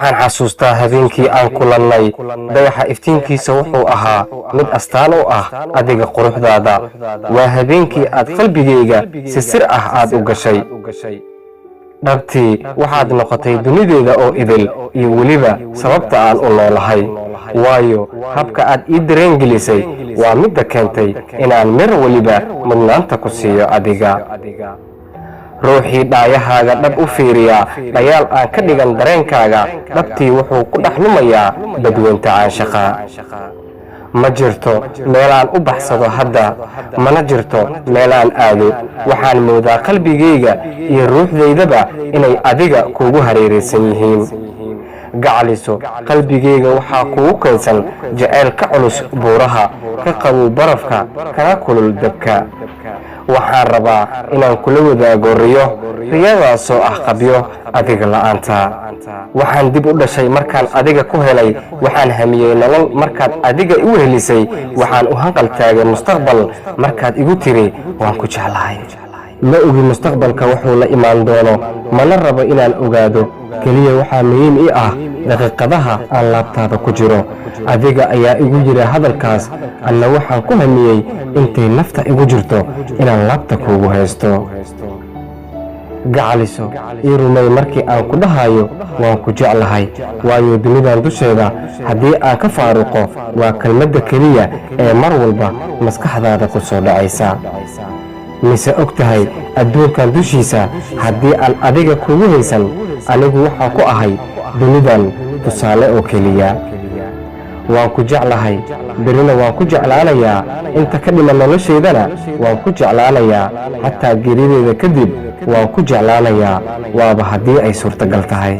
Waxaan xasuustaa habeenkii aan kulannay. Dayaxa iftiinkiisa wuxuu ahaa mid astaan u ah adiga quruxdaada. Waa habeenkii aad qalbigayga si sir ah aad u gashay. Dhabtii waxaad noqotay dunideeda oo idil iyo weliba sababta aan u noolahay, waayo habka aad ii dareengelisay waa midda keentay inaan mir weliba mudnaanta ku siiyo adiga. Ruuxii dhaayahaaga dhab u fiiriyaa, dhayaal aan ka dhigan dareenkaaga, dhabtii wuxuu ku dhex lumayaa badweynta caanshaqa. Ma jirto meelaan u baxsado hadda, mana jirto meelaan aado. Waxaan moodaa qalbigayga iyo ruuxdaydaba inay adiga kuugu hareeraysan yihiin. Gacaliso, qalbigayga waxaa kugu kaydsan jacayl ka culus buuraha, ka qabow barafka, kana kulul dabka. Waxaan rabaa inaan kula wadaago riyo, riyadaasoo ah qabyo adiga la'aanta. Waxaan dib u dhashay markaan adiga ku helay. Waxaan hamiyey nolol markaad adiga iu helisay. Waxaan u hanqal taagay mustaqbal markaad igu tiri "Waan ku jeclahay." Ma ogi mustaqbalka wuxuu la imaan doono, mana rabo inaan ogaado. Keliya waxaa muhiim ii ah daqiiqadaha aan laabtaada ku jiro. Adiga ayaa igu yidhi hadalkaas, anna waxaan ku hamiyey intay nafta igu jirto inaan laabta kuugu haysto. Gacaliso, ii rumay markii aan ku dhahayo "Waan ku jeclahay," waayo dunidan dusheeda haddii aan ka faaruqo, waa kelmadda keliya ee mar walba maskaxdaada ku soo dhacaysa. Mise og tahay adduunkan dushiisa haddii aan adiga kugu haysan, anigu waxaan ku ahay dunidan tusaale oo keliya. Waan ku jeclahay, berina waan ku jeclaanayaa, inta ka dhiman noloshaydana waan ku jeclaanayaa, xataa geerideeda kadib waan ku jeclaanayaa, waaba haddii ay suurtagal tahay.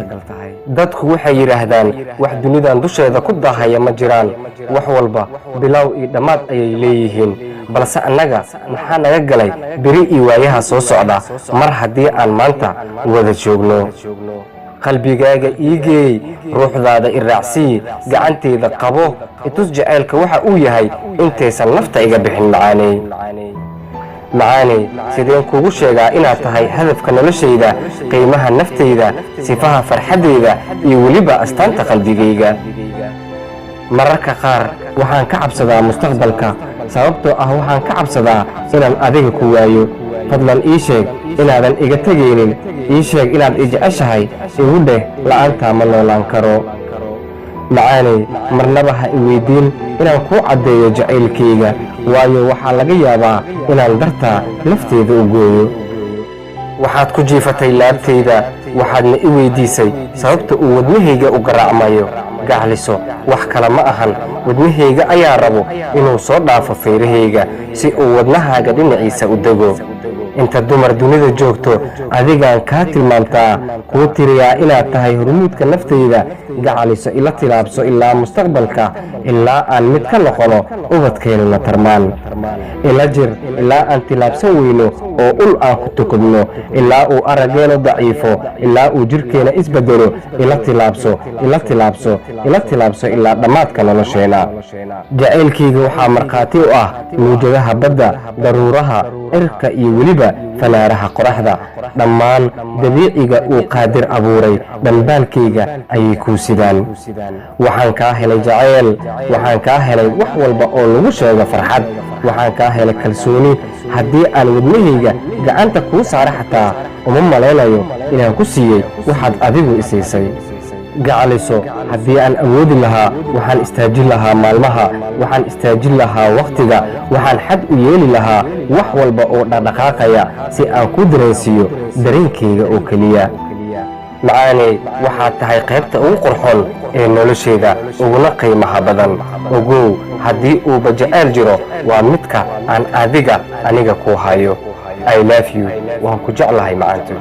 Dadku waxay yidhaahdaan wax dunidan dusheeda ku daahaya ma jiraan, wax walba bilow iyo dhammaad ayay leeyihiin. Balse annaga maxaa naga galay beri iyo waayaha soo socda, mar haddii aan maanta wada joogno? Qalbigaaga ii geey, ruuxdaada i raacsii, gacantayda qabo, itus jacaylka waxa uu yahay intaysan nafta iga bixin. Macaaney, macaaney, sideen kugu sheegaa inaad tahay hadafka noloshayda, qiimaha naftayda, sifaha farxaddayda iyo weliba astaanta qalbigayga? Mararka qaar waxaan ka cabsadaa mustaqbalka, sababtoo ah waxaan ka cabsadaa inaan adiga ku waayo. Fadlan ii sheeg inaadan iga tegaynin. Ii sheeg inaad i jeceshahay. Igu dheh, "La'aantaa ma noolaan karo." Macaaney, marnaba ha i weyddiin inaan kuu caddeeyo jacaylkayga, waayo waxaa laga yaabaa inaan dartaa nafteyda u gooyo. Waxaad ku jiifatay laabtayda, waxaadna i weyddiisay sababta uu wadnahayga u garaacmayo. Gacliso, wax kale ma ahan, wadnahayga ayaa rabo inuu soo dhaafo feerahayga si uu wadnahaaga dhinaciisa u dego. Inta dumar dunida joogto, adigaan kaa tilmaamtaa, kuu tiriyaa inaad tahay hormuudka naftayda. Gacaliso, ila tilaabso ilaa mustaqbalka, ilaa aan mid ka noqono, ubadkeennuna tarmaan. Ila jir ilaa aan tilaabsan weyno oo ul aan ku tukubno, ilaa uu araggeenu daciifo, ilaa uu jidhkeena isbedelo. Ila tilaabso, ila tilaabso, ila tilaabso ilaa dhammaadka nolosheenna. Jacaylkayga waxaa markhaati u ah mawjadaha badda, daruuraha, cirka iyo weliba fanaaraha qoraxda. Dhammaan dabiiciga uu Qaadir abuuray dhambaalkayga ayay kuu sidaan. Waxaan kaa helay jacayl, waxaan kaa helay wax walba oo lagu sheego farxad, waxaan kaa helay kalsooni. Haddii aan wadnahayga gacanta kuu saara xataa, uma malaynayo inaan ku siiyey waxaad adigu isiisay. Gacaliso, haddii aan awoodi lahaa, waxaan istaajin lahaa maalmaha, waxaan istaajin lahaa wakhtiga, waxaan xad u yeeli lahaa wax walba oo dhaqdhaqaaqaya si aan ku dareensiiyo dareenkayga oo keliya. Macaaney, waxaad tahay qaybta ugu qurxoon ee noloshayda, uguna qiimaha badan. Ogow, haddii uuba jacayl jiro, waa midka aan adiga aniga kuu hayo. I love you. Waan ku jeclahay, macaanto.